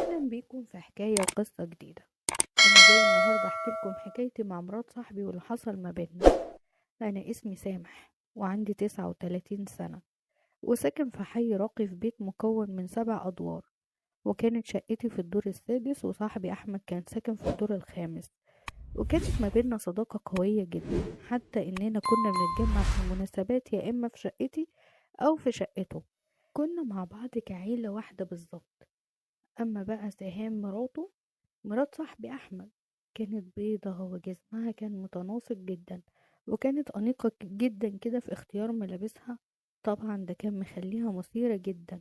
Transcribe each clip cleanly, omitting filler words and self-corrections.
اهلا بيكم في حكاية وقصة جديدة. انا جاي النهاردة احكي لكم حكايتي مع مرات صاحبي واللي حصل ما بيننا. انا اسمي سامح وعندي 39 سنة وساكن في حي راقي في بيت مكون من 7 ادوار، وكانت شقتي في الدور السادس وصاحبي احمد كان ساكن في الدور الخامس. وكانت ما بيننا صداقة قوية جدا، حتى اننا كنا بنتجمع في المناسبات يا اما في شقتي او في شقته. كنا مع بعض كعيلة واحدة بالظبط. اما بقى سهام مراته، مرات صاحبي احمد، كانت بيضة وجسمها كان متناسق جدا، وكانت انيقة جدا كده في اختيار ملابسها. طبعا ده كان مخليها مثيرة جدا،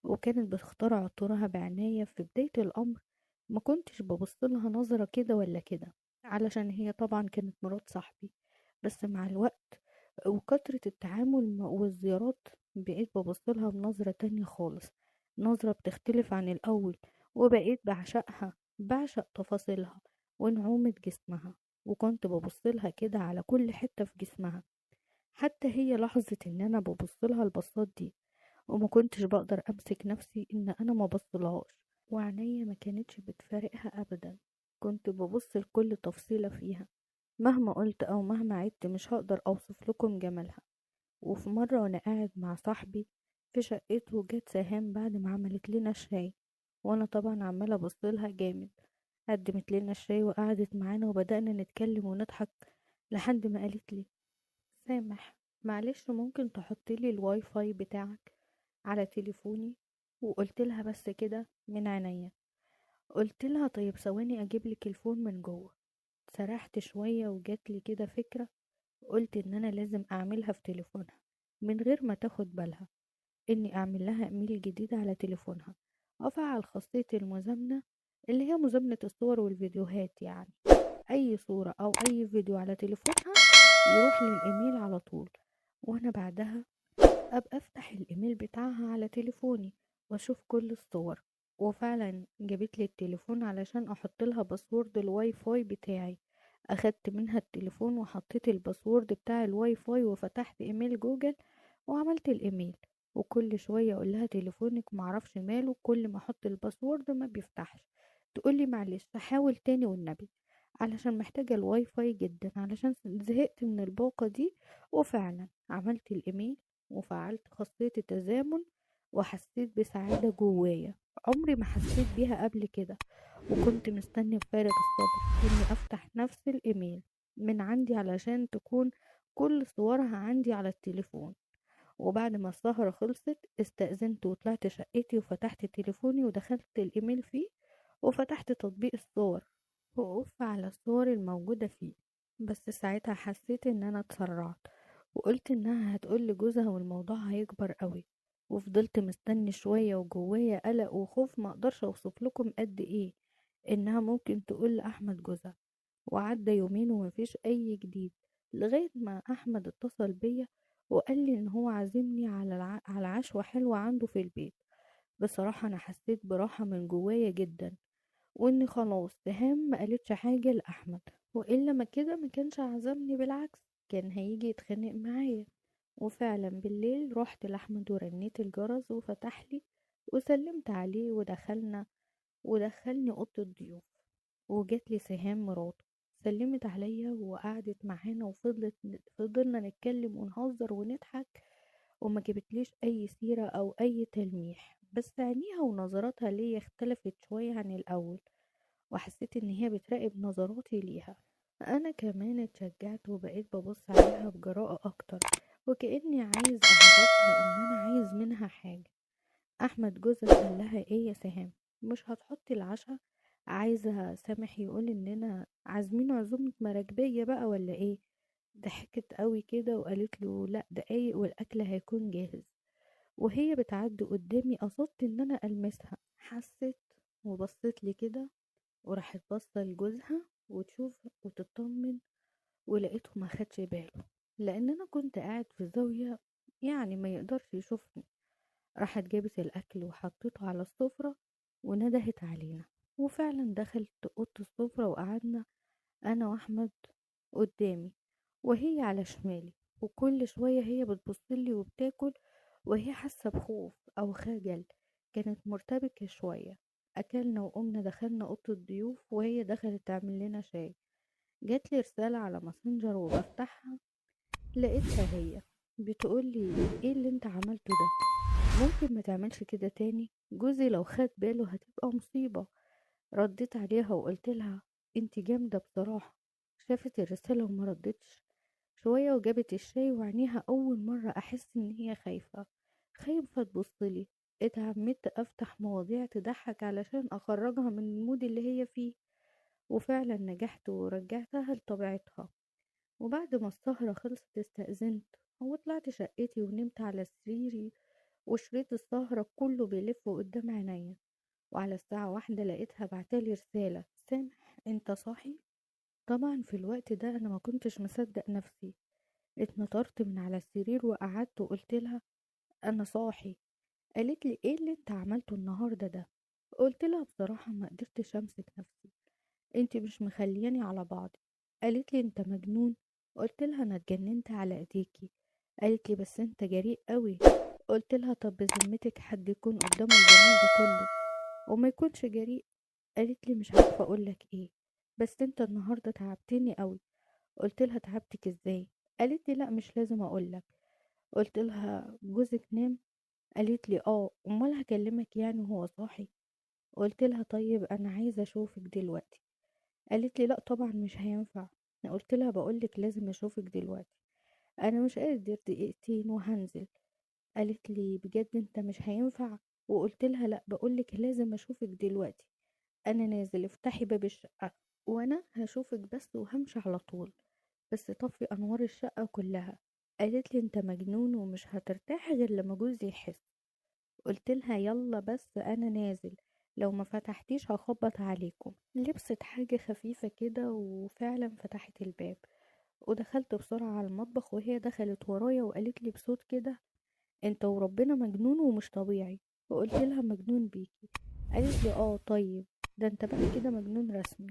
وكانت بتختار عطورها بعناية. في بداية الامر ما كنتش ببص لها نظرة كده ولا كده، علشان هي طبعا كانت مرات صاحبي، بس مع الوقت وكثرة التعامل والزيارات بقيت ببص لها بنظرة تانية خالص، نظرة بتختلف عن الأول، وبقيت بعشقها، بعشق تفاصيلها ونعومة جسمها، وكنت ببص لها كده على كل حتة في جسمها. حتى هي لاحظت ان انا ببص لها البصات دي، وما كنتش بقدر امسك نفسي ان انا ما بصلهاش، وعينيا ما كانتش بتفارقها ابدا. كنت ببص لكل تفصيلة فيها، مهما قلت او مهما عدت مش هقدر اوصف لكم جمالها. وفي مرة وانا قاعد مع صاحبي في شقته جت سهام بعد ما عملت لنا الشاي، وانا طبعا عمالة ابص لها جامد. قدمت لنا الشاي وقعدت معانا وبدأنا نتكلم ونضحك لحد ما قالت لي: سامح معلش ممكن تحطي لي الواي فاي بتاعك على تليفوني؟ وقلت لها بس كده من عينيا. قلت لها طيب ثواني اجيب لك ال phone من جوه. سرحت شوية وجات لي كده فكرة، قلت ان انا لازم اعملها في تليفونها من غير ما تاخد بالها، اني اعمل لها ايميل جديد على تليفونها وافعل خاصية المزامنة اللي هي مزامنة الصور والفيديوهات، يعني اي صورة او اي فيديو على تليفونها يروح للايميل على طول، وانا بعدها ابقى افتح الايميل بتاعها على تليفوني واشوف كل الصور. وفعلا جابت لي التليفون علشان احط لها password ال WiFi بتاعي. اخدت منها التليفون وحطيت ال password بتاع الواي فاي وفتحت ايميل جوجل وعملت الايميل، وكل شوية اقول لها تليفونك معرفش ماله، كل ما احط ال password ما بيفتحش. تقولي معلش هحاول تاني والنبي، علشان محتاجة الواي فاي جدا، علشان زهقت من الباقة دي. وفعلا عملت الايميل وفعلت خاصية التزامن، وحسيت بسعادة جوايا عمري ما حسيت بيها قبل كده. وكنت مستني بفارغ الصبر اني افتح نفس الايميل من عندي علشان تكون كل صورها عندي على التليفون. وبعد ما السهرة خلصت استأذنت وطلعت شقتي وفتحت تليفوني ودخلت الايميل فيه وفتحت تطبيق الصور وقف على الصور الموجودة فيه. بس ساعتها حسيت ان انا اتسرعت وقلت انها هتقول لجوزها والموضوع هيكبر قوي، وفضلت مستني شوية وجوايا قلق وخوف ما اقدرش اوصف لكم قد ايه انها ممكن تقول لأحمد جوزها. وعدى يومين ومفيش اي جديد، لغاية ما احمد اتصل بيا وقال لي ان هو عازمني على عشوة حلوة عنده في البيت. بصراحة انا حسيت براحة من جوايا جدا، واني خلاص سهام ما قالتش حاجة لأحمد، وإلا ما كده ما كانش عزمني، بالعكس كان هيجي يتخانق معايا. وفعلا بالليل رحت لأحمد ورنيت الجرس وفتح لي وسلمت عليه ودخلنا، ودخلني أوضة الضيوف، وجات لي سهام مراته سلمت عليا وقعدت معانا، وفضلنا نتكلم ونهزر ونضحك، وما جابتليش اي سيرة او اي تلميح، بس عينيها ونظراتها ليا اختلفت شوية عن الاول، وحسيت ان هي بتراقب نظراتي ليها. انا كمان اتشجعت وبقيت ببص عليها بجراءة اكتر، وكأني عايز اعرفها ان انا عايز منها حاجة. احمد جوزها قال لها ايه يا سهام مش هتحطي العشاء؟ عايزة سامح يقول اننا عازمين عزومة مراكبية بقى ولا ايه؟ ضحكت قوي كده وقالت له لا دقايق والاكل هيكون جاهز. وهي بتعدي قدامي قصدت ان انا المسها، حست وبصت لي كده وراحت باصه لجوزها وتشوف وتطمن، ولقيته ما خدش باله لان انا كنت قاعد في زاويه يعني ما يقدرش يشوفني. راحت جابت الاكل وحطيته على السفره وندهت علينا، وفعلا دخلت اوضه السفره وقعدنا انا واحمد قدامي وهي على شمالي، وكل شويه هي بتبصلي وبتاكل وهي حاسه بخوف او خجل، كانت مرتبكه شويه. أكلنا وقمنا دخلنا أوضة الضيوف، وهي دخلت تعمل لنا شاي. جات لي رسالة على ماسنجر وبفتحها لقيتها هي بتقولي ايه اللي انت عملته ده؟ ممكن ما تعملش كده تاني، جوزي لو خد باله هتبقى مصيبة. رديت عليها وقلت لها انت جامدة بصراحة. شافت الرسالة وما ردتش. شوية وجابت الشاي، وعينيها أول مرة أحس إن هي خايفة، خايفة تبصلي. اتعمدت أفتح مواضيع تضحك علشان أخرجها من المود اللي هي فيه، وفعلا نجحت ورجعتها لطبيعتها. وبعد ما السهرة خلصت استأذنت وطلعت شقتي ونمت على سريري، وشريط السهرة كله بيلف قدام عينيا. وعلى الساعة 1 لقيتها بعتالي رسالة: سامح انت صاحي؟ طبعا في الوقت ده انا ما كنتش مصدق نفسي. اتنطرت من على السرير وقعدت وقلت لها انا صاحي. قالت لي ايه اللي انت عملته النهارده ده؟ قلت لها بصراحة ما قدرتش امسك نفسي، انت مش مخلياني على بعضي. قالت لي انت مجنون. قلت لها انا اتجننت على ايديكي. قالت لي بس انت جريء قوي. قلت لها طب بذمتك حد يكون قدامه الجمال ده كله وما يكونش جريء؟ قالت لي مش عارفه اقولك ايه، بس انت النهارده تعبتني قوي. قلت لها تعبتك ازاي؟ قالت لي لا مش لازم اقولك. قلت لها جوزك نام؟ قالت لي اه، امال هكلمك يعني وهو صاحي؟ قلت لها طيب انا عايزه اشوفك دلوقتي. قالت لي لا طبعا مش هينفع. قلت لها بقولك لازم اشوفك دلوقتي، انا مش قادر، دقيقتين وهنزل. قالت لي بجد انت مش هينفع؟ وقلت لها لا بقولك لازم اشوفك دلوقتي، انا نازل، افتحي باب الشقه وانا هشوفك بس وهمشي على طول، بس طفي انوار الشقه كلها. قالت لي انت مجنون ومش هترتاح غير لما جوزي يحس. قلت لها يلا بس انا نازل، لو ما فتحتيش هخبط عليكم. لبست حاجة خفيفة كده وفعلا فتحت الباب، ودخلت بسرعة على المطبخ، وهي دخلت ورايا وقالت لي بصوت كده انت وربنا مجنون ومش طبيعي. وقلت لها مجنون بيكي. قالت لي اه طيب ده انت بقى كده مجنون رسمي.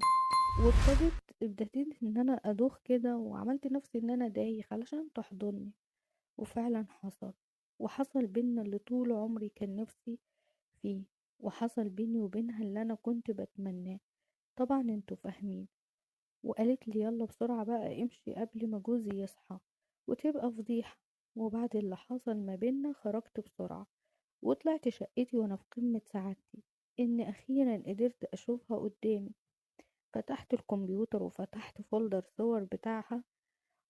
وابتديت ان انا ادوخ كده، وعملت نفسي ان انا دايخ علشان تحضني، وفعلا حصل. وحصل بينا اللي طول عمري كان نفسي فيه، وحصل بيني وبينها اللي انا كنت بتمناه، طبعا انتوا فاهمين. وقالت لي يلا بسرعة بقى امشي قبل ما جوزي يصحى وتبقى فضيحة. وبعد اللي حصل ما بينا خرجت بسرعة وطلعت شقتي وانا في قمة سعادتي ان اخيرا قدرت اشوفها قدامي. فتحت الكمبيوتر وفتحت folder صور بتاعها،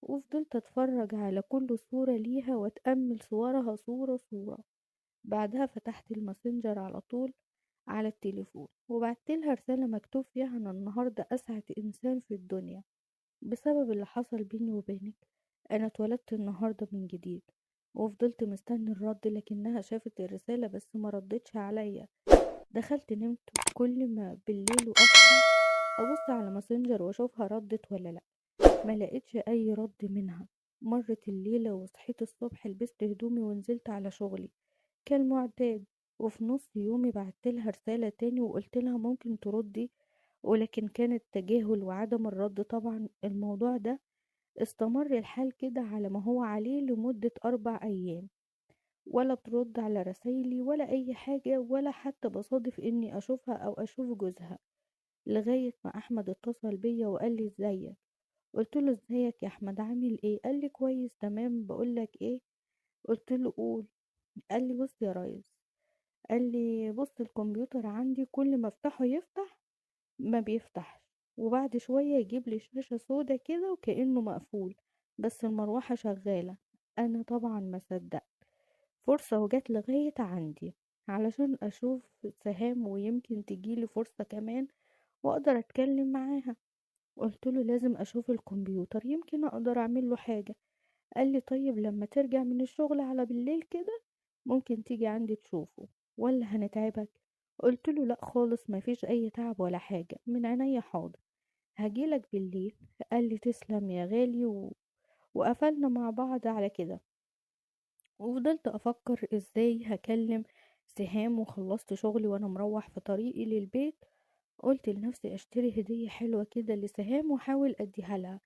وفضلت اتفرج على كل صورة ليها واتأمل صورها صورة صورة. بعدها فتحت الماسنجر على طول على التليفون، وبعت لها رسالة مكتوب فيها أنا النهاردة أسعد إنسان في الدنيا بسبب اللي حصل بيني وبينك، أنا اتولدت النهاردة من جديد. وفضلت مستني الرد، لكنها شافت الرسالة بس ما ردتش عليا. دخلت نمت، كل ما بالليل وأصحى أبص على ماسنجر وأشوفها ردت ولا لأ، ما لقيتش أي رد منها. مرت الليلة وصحيت الصبح، لبست هدومي ونزلت على شغلي كالمعتاد. وفي نص يومي بعتلها رسالة تاني وقلت لها ممكن تردي، ولكن كانت تجاهل وعدم الرد. طبعا الموضوع ده استمر الحال كده على ما هو عليه لمدة 4 أيام، ولا بترد على رسايلي ولا أي حاجة، ولا حتى بصادف إني أشوفها أو أشوف جوزها، لغاية ما أحمد اتصل بيا وقال لي ازيك. قلت له ازيك يا أحمد عامل ايه؟ قال لي كويس تمام، بقولك ايه؟ قلت له قول. قال لي بص يا ريس، قال لي بص الكمبيوتر عندي كل ما افتحه يفتح ما بيفتحش، وبعد شوية يجيب لي شاشة سودا كده وكأنه مقفول بس المروحة شغالة. انا طبعا ما صدقت، فرصة وجت لغاية عندي علشان اشوف سهام ويمكن تجيلي فرصة كمان واقدر اتكلم معاها. قلت له لازم اشوف الكمبيوتر يمكن اقدر اعمل له حاجة. قال لي طيب لما ترجع من الشغل على بالليل كده ممكن تيجي عندي تشوفه ولا هنتعبك؟ قلت له لا خالص ما فيش اي تعب ولا حاجة، من عينيا حاضر، هجيلك بالليل. قال لي تسلم يا غالي، وقفلنا مع بعض على كده. وفضلت افكر ازاي هكلم سهام. وخلصت شغلي وانا مروح في طريقي للبيت قلت لنفسي اشتري هدية حلوة كده لسهام واحاول اديها لها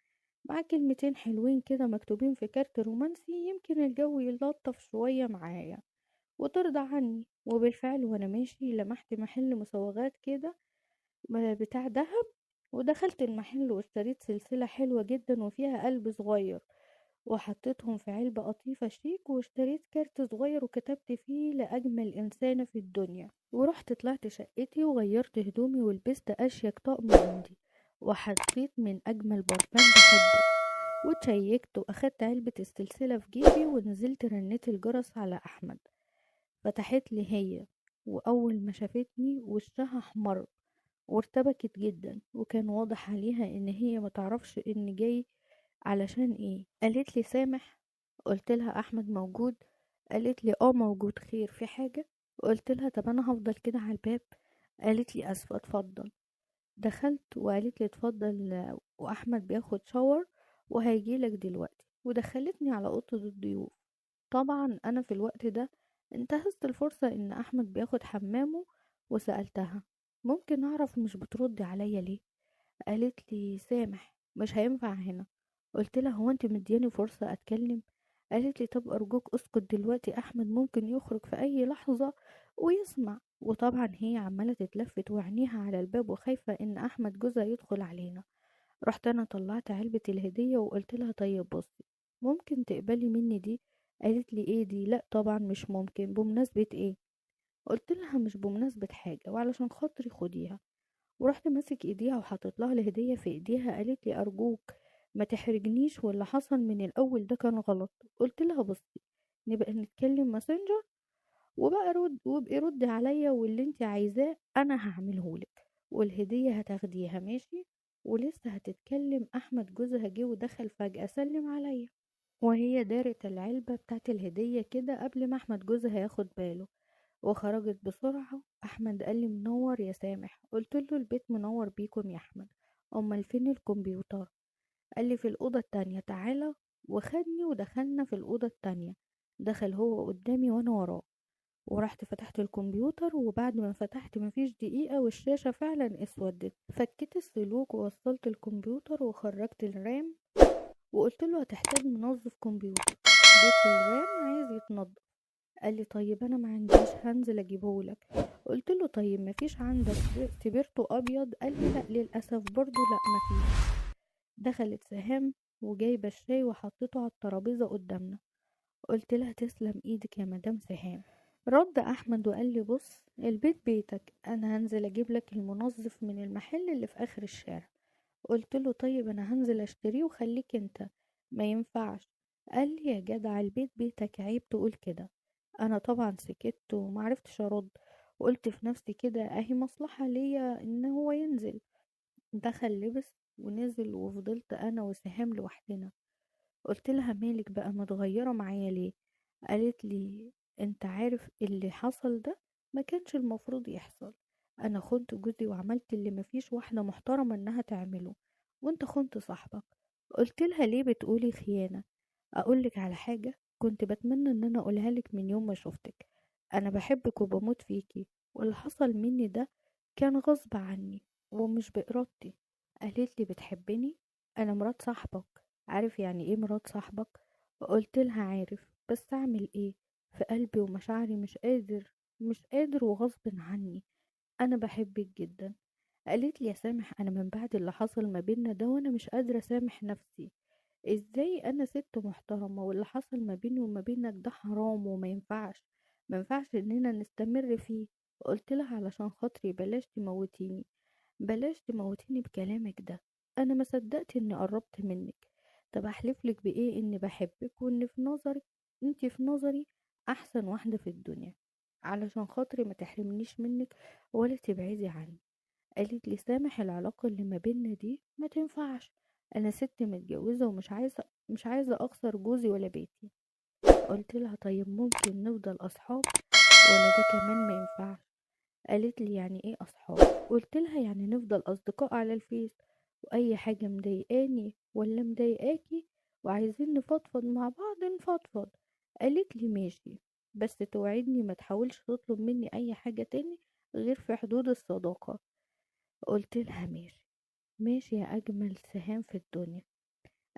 مع كلمتين حلوين كده مكتوبين في كارت رومانسي، يمكن الجو يلطف شوية معايا. وترضى عني. وبالفعل وانا ماشي لمحت محل مسوغات كده بتاع دهب، ودخلت المحل واشتريت سلسلة حلوة جدا وفيها قلب صغير، وحطيتهم في علبة قطيفة شيك، واشتريت كارت صغير وكتبت فيه لأجمل إنسانة في الدنيا. ورحت طلعت شقتي وغيرت هدومي ولبست أشيك طقم عندي، وحطيت من أجمل برفان بحبه، وتشيكت وأخدت علبة السلسلة في جيبي، ونزلت رنيت الجرس على أحمد. فتحت لي هي، وأول ما شافتني وشها احمر وارتبكت جدا، وكان واضح عليها إن هي ما تعرفش إن جاي علشان ايه. قالت لي سامح؟ قلت لها احمد موجود؟ قالت لي اه موجود، خير في حاجة؟ قلت لها طب انا هفضل كده على الباب؟ قالت لي اسفة اتفضل. دخلت وقالت لي اتفضل واحمد بياخد شاور وهيجيلك دلوقتي، ودخلتني على اوضة الضيوف. طبعا انا في الوقت ده انتهزت الفرصة ان احمد بياخد حمامه، وسألتها ممكن اعرف مش بتردي عليا ليه؟ قالت لي سامح مش هينفع هنا. قلت لها هو انت مدياني فرصة اتكلم؟ قالت لي طب ارجوك اسكت دلوقتي، احمد ممكن يخرج في اي لحظة ويسمع. وطبعا هي عمالة تتلفت وعينيها على الباب وخايفة ان احمد جوزها يدخل علينا. رحت انا طلعت علبة الهدية وقلت لها طيب بصي ممكن تقبلي مني دي؟ قالت لي ايه دي؟ لا طبعا مش ممكن، بمناسبة ايه؟ قلت لها مش بمناسبة حاجة وعلشان خاطري خديها. ورحت ماسك ايديها وحطيت لها الهدية في ايديها. قالت لي ارجوك ما تحرجنيش، واللي حصل من الاول ده كان غلط. قلت لها بصي نبقى نتكلم ماسنجر وبقى رد وابقي رد عليا، واللي انت عايزاه انا هعملهولك، والهدية هتاخديها ماشي. ولسه هتتكلم احمد جوزها جه ودخل فجأة سلم عليا، وهي دارت العلبة بتاعت الهدية كده قبل ما احمد جوزها ياخد باله، وخرجت بسرعة. احمد قال لي منور يا سامح. قلت له البيت منور بيكم يا احمد، امال فين الكمبيوتر؟ قال لي في الأوضة التانية تعالى. وخدني ودخلنا في الأوضة التانية، دخل هو قدامي وانا وراه، ورحت فتحت الكمبيوتر. وبعد ما فتحت مفيش دقيقة والشاشة فعلا اسودت. فكيت السلوك ووصلت الكمبيوتر وخرجت ال RAM، وقلت له هتحتاج منظف كمبيوتر، بيت ال RAM عايز يتنظف. قال لي طيب انا ما عنديش، هنزل اجيبهولك. قلت له طيب مفيش عندك سبيرتو ابيض؟ قال لي لا للاسف برضو لا مفيش. دخلت سهام وجايبه الشاي وحطيته على الترابيزه قدامنا. قلت لها تسلم ايدك يا مدام سهام. رد احمد وقال لي بص البيت بيتك، انا هنزل اجيب لك المنظف من المحل اللي في اخر الشارع. قلت له طيب انا هنزل اشتريه وخليك انت، ما ينفعش. قال لي يا جدع البيت بيتك، عيب تقول كده. انا طبعا سكت ومعرفتش ارد، وقلت في نفسي كده اهي مصلحة ليا ان هو ينزل. دخل لبس ونزل، وفضلت انا وسهام لوحدنا. قلت لها مالك بقى متغيرة معايا ليه؟ قالت لي انت عارف اللي حصل ده ما كانش المفروض يحصل، انا خنت جوزي وعملت اللي مفيش واحدة محترمة انها تعمله، وانت خنت صاحبك. قلت لها ليه بتقولي خيانة؟ اقولك على حاجة كنت بتمنى ان انا اقولها لك من يوم ما شفتك، انا بحبك وبموت فيكي، واللي حصل مني ده كان غصب عني ومش بإرادتي. قالت لي بتحبني؟ انا مرات صاحبك، عارف يعني ايه مرات صاحبك؟ قلت لها عارف، بس اعمل ايه في قلبي ومشاعري، مش قادر مش قادر وغصب عني، انا بحبك جدا. قالت لي يا سامح انا من بعد اللي حصل ما بيننا ده وانا مش قادرة اسامح نفسي، ازاي انا ست محترمة واللي حصل ما بيني وما بينك ده حرام وما ينفعش، ما ينفعش اننا نستمر فيه. قلت لها علشان خاطري بلاش تموتيني، بلاش تموتيني بكلامك ده، انا ما صدقت اني قربت منك، طب احلفلك بايه اني بحبك وان في نظرك انتي في نظري احسن واحدة في الدنيا، علشان خاطري ما تحرمنيش منك ولا تبعدي عني. قالت لي سامح العلاقة اللي ما بيننا دي ما تنفعش، انا ست متجوزة ومش عايزة مش عايزة اخسر جوزي ولا بيتي. قلت لها طيب ممكن نفضل اصحاب ولا ده كمان ما ينفعش؟ قالت لي يعني ايه اصحاب؟ قلت لها يعني نفضل اصدقاء على الفيس، واي حاجة مضايقاني ولا مضايقاكي وعايزين نفضفض مع بعض نفضفض. قالت لي ماشي، بس توعدني ما تحاولش تطلب مني اي حاجة تاني غير في حدود الصداقة. قلت لها ماشي ماشي يا اجمل سهام في الدنيا.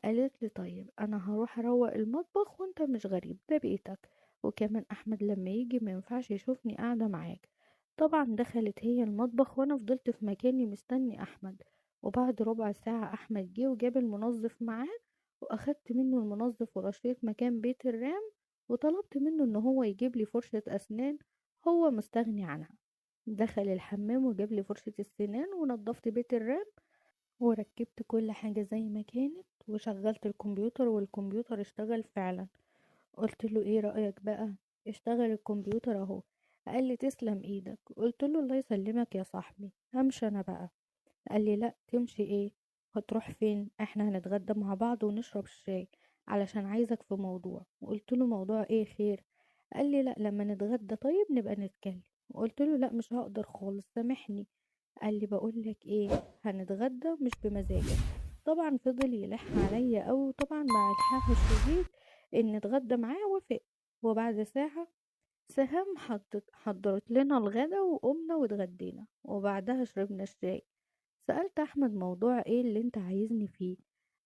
قالت لي طيب انا هروح اروق المطبخ وانت مش غريب ده بيتك، وكمان احمد لما يجي ما ينفعش يشوفني قاعدة معاك. طبعا دخلت هي المطبخ وانا فضلت في مكاني مستني احمد. وبعد ربع ساعة احمد جه وجاب المنظف معاه، واخدت منه المنظف ورشيت مكان بيت الرام، وطلبت منه ان هو يجيب لي فرشة اسنان هو مستغني عنها. دخل الحمام وجاب لي فرشة السنان ونظفت بيت الرام وركبت كل حاجة زي ما كانت، وشغلت الكمبيوتر والكمبيوتر اشتغل فعلا. قلت له ايه رأيك بقى، اشتغل الكمبيوتر اهو. قال لي تسلم ايدك. قلت له الله يسلمك يا صاحبي، همشي انا بقى. قال لي لا تمشي ايه، هتروح فين، احنا هنتغدى مع بعض ونشرب الشاي علشان عايزك في موضوع. وقلت له موضوع ايه خير؟ قال لي لا لما نتغدى طيب نبقى نتكلم. وقلت له لا مش هقدر خالص سامحني. قال لي بقول لك ايه، هنتغدى مش بمزاجك. طبعا فضل يلح عليا قوي، وطبعا مع الحاح الشديد ان اتغدى معاه وافق. وبعد ساعة سهام حضرت لنا الغدا وقمنا واتغدينا، وبعدها شربنا الشاي. سألت أحمد موضوع ايه اللي انت عايزني فيه؟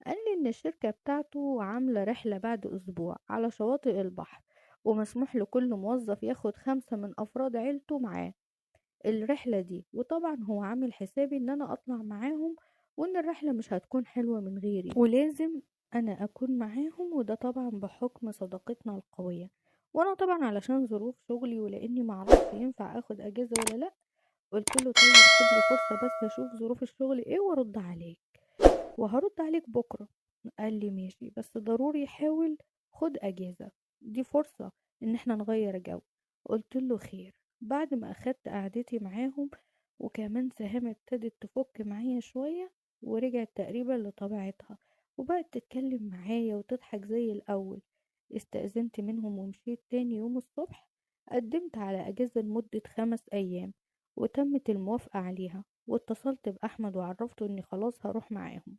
قال لي ان الشركة بتاعته عاملة رحلة بعد اسبوع على شواطئ البحر، ومسموح لكل موظف ياخد 5 من افراد عيلته معاه الرحلة دي. وطبعا هو عامل حسابي ان انا اطلع معاهم، وان الرحلة مش هتكون حلوة من غيري ولازم انا اكون معاهم، وده طبعا بحكم صداقتنا القوية. وانا طبعا علشان ظروف شغلي ولاني معرفش ينفع اخد اجازة ولا لا، قلت له طيب سيب لي فرصة بس اشوف ظروف الشغل ايه وارد عليك، وهرد عليك بكرة. قال لي ماشي، بس ضروري حاول خد اجازة، دي فرصة ان احنا نغير جو. قلت له خير. بعد ما اخدت قعدتي معاهم، وكمان سهام ابتدت تفك معايا شوية ورجعت تقريبا لطبيعتها، وبقت تتكلم معايا وتضحك زي الاول. استأذنت منهم ومشيت. تاني يوم الصبح قدمت على اجازة لمدة 5 ايام، وتمت الموافقة عليها. واتصلت بأحمد وعرفته اني خلاص هروح معاهم،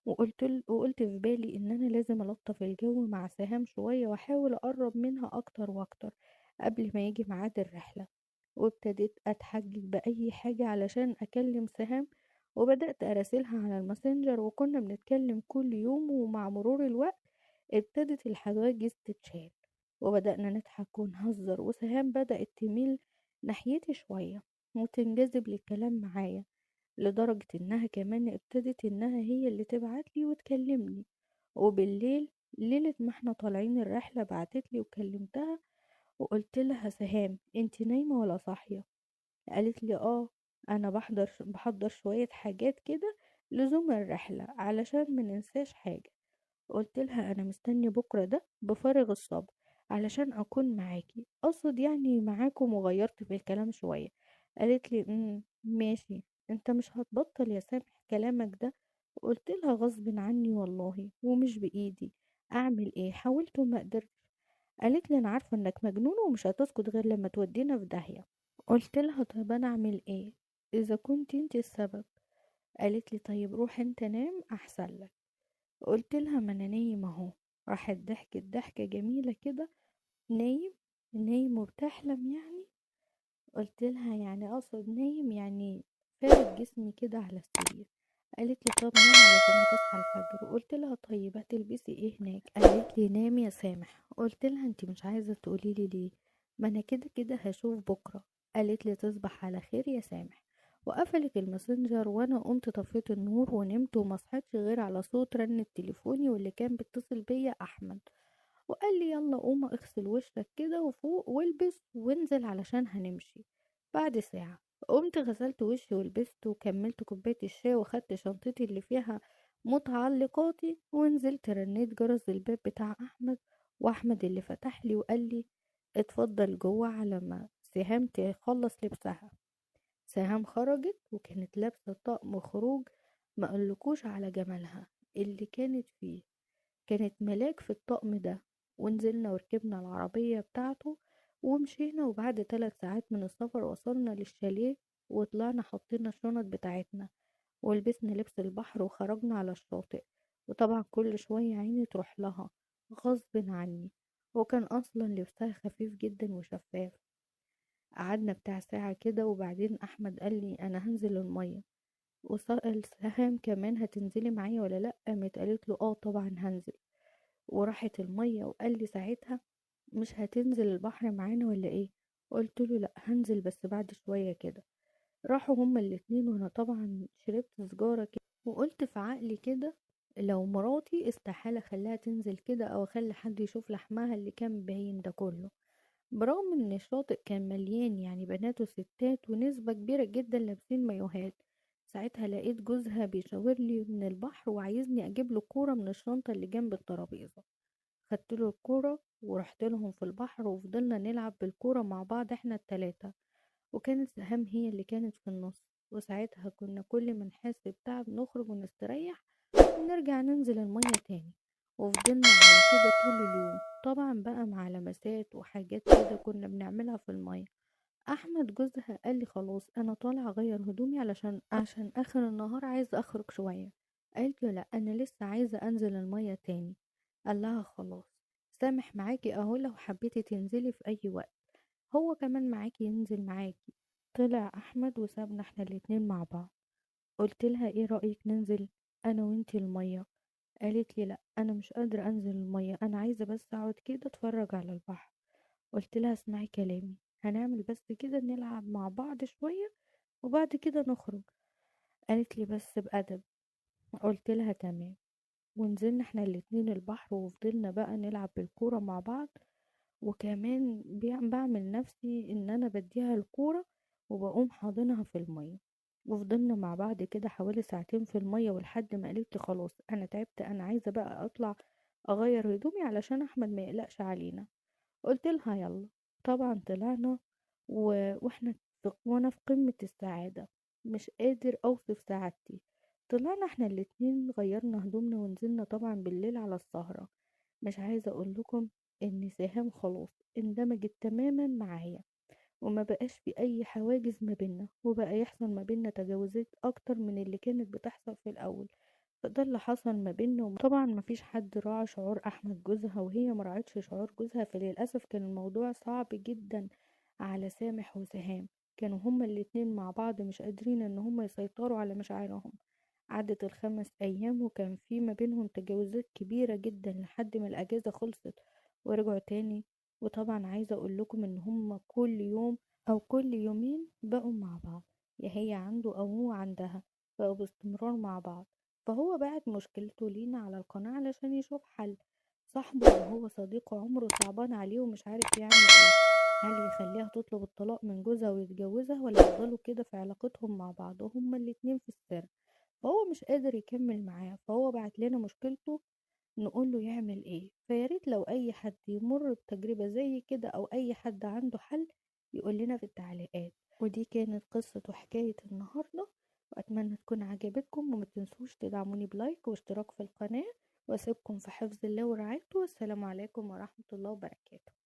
وقلت في بالي ان انا لازم الطف الجو مع سهام شوية واحاول اقرب منها اكتر واكتر قبل ما يجي ميعاد الرحلة. وابتديت اتحجج باي حاجة علشان اكلم سهام، وبدأت اراسلها على الماسنجر، وكنا بنتكلم كل يوم. ومع مرور الوقت ابتدت الحواجز تتشال، وبدأنا نضحك ونهزر، وسهام بدأت تميل ناحيتي شوية وتنجذب للكلام معايا، لدرجة انها كمان ابتدت انها هي اللي تبعتلي وتكلمني. وبالليل ليلة ما احنا طالعين الرحلة بعتتلي وكلمتها وقلت لها سهام انت نايمة ولا صاحية؟ قالت لي اه انا بحضر شوية حاجات كده لزوم الرحلة علشان ما ننساش حاجة. قلت لها انا مستني بكرة ده بفارغ الصبر علشان اكون معاكي، اقصد يعني معاكم، وغيرت في الكلام شوية. قالت لي ماشي، انت مش هتبطل يا سامح كلامك ده؟ قلت لها غصب عني والله ومش بايدي، اعمل ايه، حاولت وما قدرت. قالت لي انا عارفه انك مجنون ومش هتسكت غير لما تودينا في داهيه. قلت لها طيب انا اعمل ايه اذا كنت انت السبب؟ قالت لي طيب روح انت نام احسن لك. قلت لها ما انا نايم اهو. راحت ضحكت ضحكه جميله كده، نايم نايم وبتحلم يعني؟ قلت لها يعني اقصد نايم يعني فارد جسمي كده على السرير. قالت لي طب نام علشان هتصحى الفجر. قلت لها طيب هتلبسي ايه هناك؟ قالت لي نام يا سامح. قلت لها انت مش عايزه تقولي لي ليه؟ ما انا كده كده هشوف بكره. قالت لي تصبح على خير يا سامح. وقفلت الماسنجر، وانا قمت طفيت النور ونمت، وما صحيتش غير على صوت رن تليفوني، واللي كان بيتصل بيا احمد، وقال لي يلا قوم اغسل وشك كده وفوق والبس وانزل علشان هنمشي بعد ساعه. قمت غسلت وشي ولبست وكملت كوبايه الشاي وخدت شنطتي اللي فيها متعلقاتي ونزلت. رنيت جرس الباب بتاع احمد، واحمد اللي فتح لي وقال لي اتفضل جوه على ما سهام تخلص لبسها. سهام خرجت وكانت لابسه طقم خروج ما اقولكوش على جمالها اللي كانت فيه، كانت ملاك في الطقم ده. ونزلنا وركبنا العربيه بتاعته ومشينا، وبعد 3 ساعات من السفر وصلنا للشاليه، وطلعنا حطينا الشنط بتاعتنا ولبسنا لبس البحر وخرجنا على الشاطئ. وطبعا كل شوية عيني تروح لها غصب عني، وكان اصلا لبسها خفيف جدا وشفاف. قعدنا بتاع ساعة كده، وبعدين احمد قال لي انا هنزل المية، وسأل سهام كمان هتنزلي معايا ولا لا؟ قامت قالت له اه طبعا هنزل. وراحت المية، وقال لي ساعتها مش هتنزل البحر معانا ولا ايه؟ قلت له لا هنزل بس بعد شوية كده. راحوا هما الاتنين، وانا طبعا شربت سجارة كده، وقلت في عقلي كده لو مراتي استحالة اخليها تنزل كده او اخلي حد يشوف لحمها اللي كان باين ده كله، برغم ان الشاطئ كان مليان يعني بنات وستات ونسبة كبيرة جدا لابسين مايوهات. ساعتها لقيت جوزها بيشاور لي من البحر وعايزني اجيب له كورة من الشنطة اللي جنب الترابيزة. خدت له الكورة ورحت لهم في البحر، وفضلنا نلعب بالكورة مع بعض احنا التلاتة، وكانت سهام هي اللي كانت في النص. وساعتها كنا كل ما نحس بتعب نخرج ونستريح ونرجع ننزل المية تاني، وفضلنا على كده طول اليوم. طبعا بقى مع لمسات وحاجات كده كنا بنعملها في المية. احمد جوزها قال لي خلاص انا طالع اغير هدومي عشان اخر النهار عايز اخرج شوية. قالت له لا انا لسه عايزة انزل المية تاني. قال لها خلاص سامح معاكي اهو، لو حبيتي تنزلي في اي وقت هو كمان معاكي ينزل معاكي. طلع احمد وسابنا احنا الاتنين مع بعض. قلت لها ايه رأيك ننزل انا وانتي المية؟ قالت لي لا انا مش قادرة انزل المية، انا عايزة بس اقعد كده اتفرج على البحر. قلت لها اسمعي كلامي، هنعمل بس كده نلعب مع بعض شوية وبعد كده نخرج. قالت لي بس بأدب. قلت لها تمام. ونزلنا احنا الاتنين البحر، وفضلنا بقى نلعب بالكورة مع بعض، وكمان بعمل نفسي ان انا بديها الكورة وبقوم حاضنها في المية. وفضلنا مع بعض كده حوالي ساعتين في المية، ولحد ما قالت لي خلاص انا تعبت، انا عايزة بقى اطلع اغير هدومي علشان احمد ما يقلقش علينا. قلت لها يلا. طبعا طلعنا وانا في قمة السعادة، مش قادر اوصف سعادتي. طلعنا احنا الاتنين غيرنا هدومنا ونزلنا طبعا بالليل على السهرة. مش عايزة اقول لكم ان سهام خلاص اندمجت تماما معايا، وما بقاش في اي حواجز ما بينا، وبقى يحصل ما بينا تجاوزات اكتر من اللي كانت بتحصل في الاول. فده اللي حصل ما بينا. طبعا ما فيش حد راعى شعور احمد جوزها، وهي ما راعتش شعور جوزها، فللاسف كان الموضوع صعب جدا على سامح وسهام. كانوا هما الاتنين مع بعض مش قادرين ان هما يسيطروا على مشاعرهم. عدت ال5 ايام وكان في ما بينهم تجاوزات كبيرة جدا لحد ما الاجازة خلصت ورجعوا تاني. وطبعا عايزة اقول لكم ان هما كل يوم او كل يومين بقوا مع بعض، يا هي عنده او هو عندها، بقوا باستمرار مع بعض. فهو بعت مشكلته لينا على القناة علشان يشوف حل. صاحبه اللي هو صديقه عمره صعبان عليه ومش عارف يعمل ايه، هل يخليها تطلب الطلاق من جوزها ويتجوزها، ولا يفضلوا كده في علاقتهم مع بعض هما الاتنين في السر. فهو مش قادر يكمل معاه، فهو بعت لنا مشكلته نقول له يعمل ايه. فياريت لو اي حد يمر بتجربة زي كده او اي حد عنده حل يقول لنا في التعليقات. ودي كانت قصة وحكاية النهاردة، واتمنى تكون عجبتكم، وما تنسوش تدعموني بلايك واشتراك في القناة، واسيبكم في حفظ الله ورعايته، والسلام عليكم ورحمة الله وبركاته.